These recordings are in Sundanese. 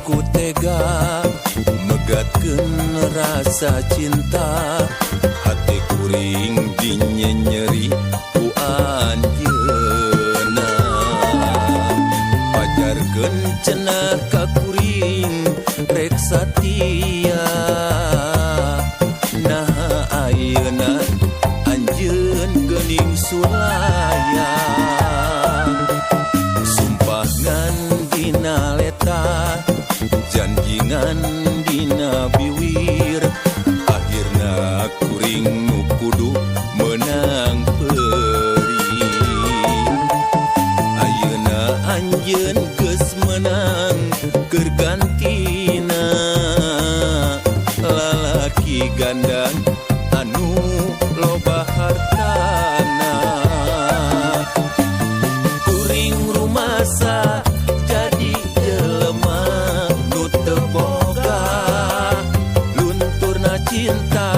ku tega megatkeun rasa cinta. Hate kuring dinyenyeri ku anjeunna. Pajarkeun cenah ka kuring rek satia. Nah, ayeuna anjeun geuning sulaya. Sumpah ngan dina leta, janji ngan dina biwir. Akhirna kuring nu kudu menang perih. Ayeuna anjeun geus menang keur gantina lalaki gandang anu loba hartana. Kuring rumasa jadi jelema nu teu boga. Lunturna cinta,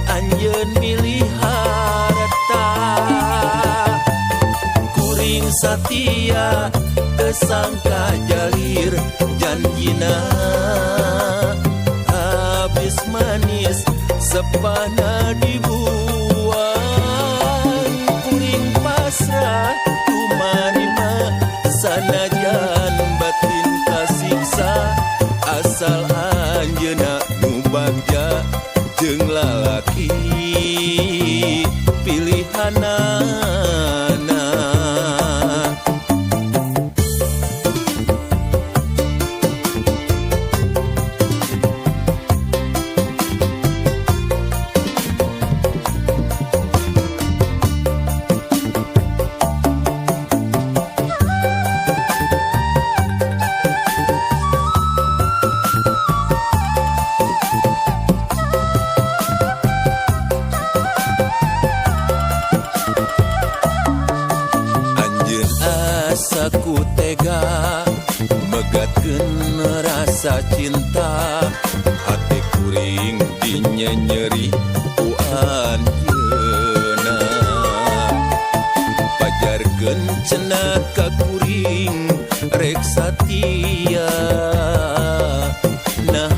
anjeun milih harta. Kuring satia, teu sangka jalir janjina. Habis manis sepana dibuang. Kuring pasrah tumarima sanajan batin kasiksa, asal anjeunna nu bagja jeung lalaki pilihanana. Anjeun asa ku tega megatkeun rasa cinta. Hate kuring dinyenyeri ku anjeunna. Pajarkeun cenah ka kuring rek satia. Nah,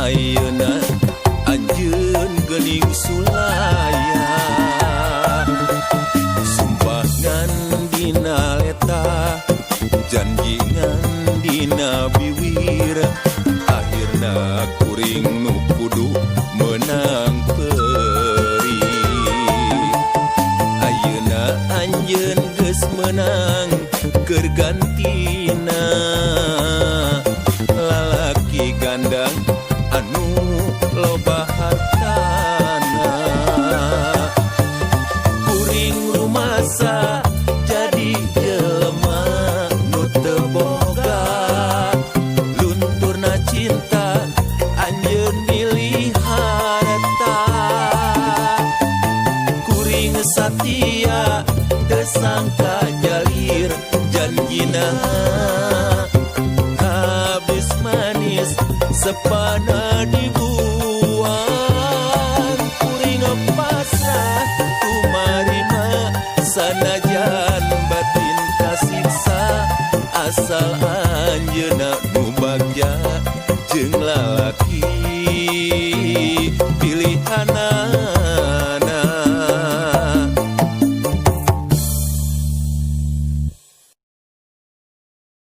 ayeuna anjeun geuning sulaya. Sumpah ngan dina leta, janji ngan dina biwir. Akhirna kuring nu kudu menang perih. Ayeuna anjeun geus menang keur gantina lalaki gandang anu loba hartana. Kuring rumasa jadi jelema nu teu boga. Lunturna cinta, anjeun milih harta. Kuring satia, teu sangka jalir janjina. Habis manis sepana dibuang. Kuring pasrah tumarima sanajan batin kasiksa, asal anjeunna nu bagja jeung lalaki pilihanana.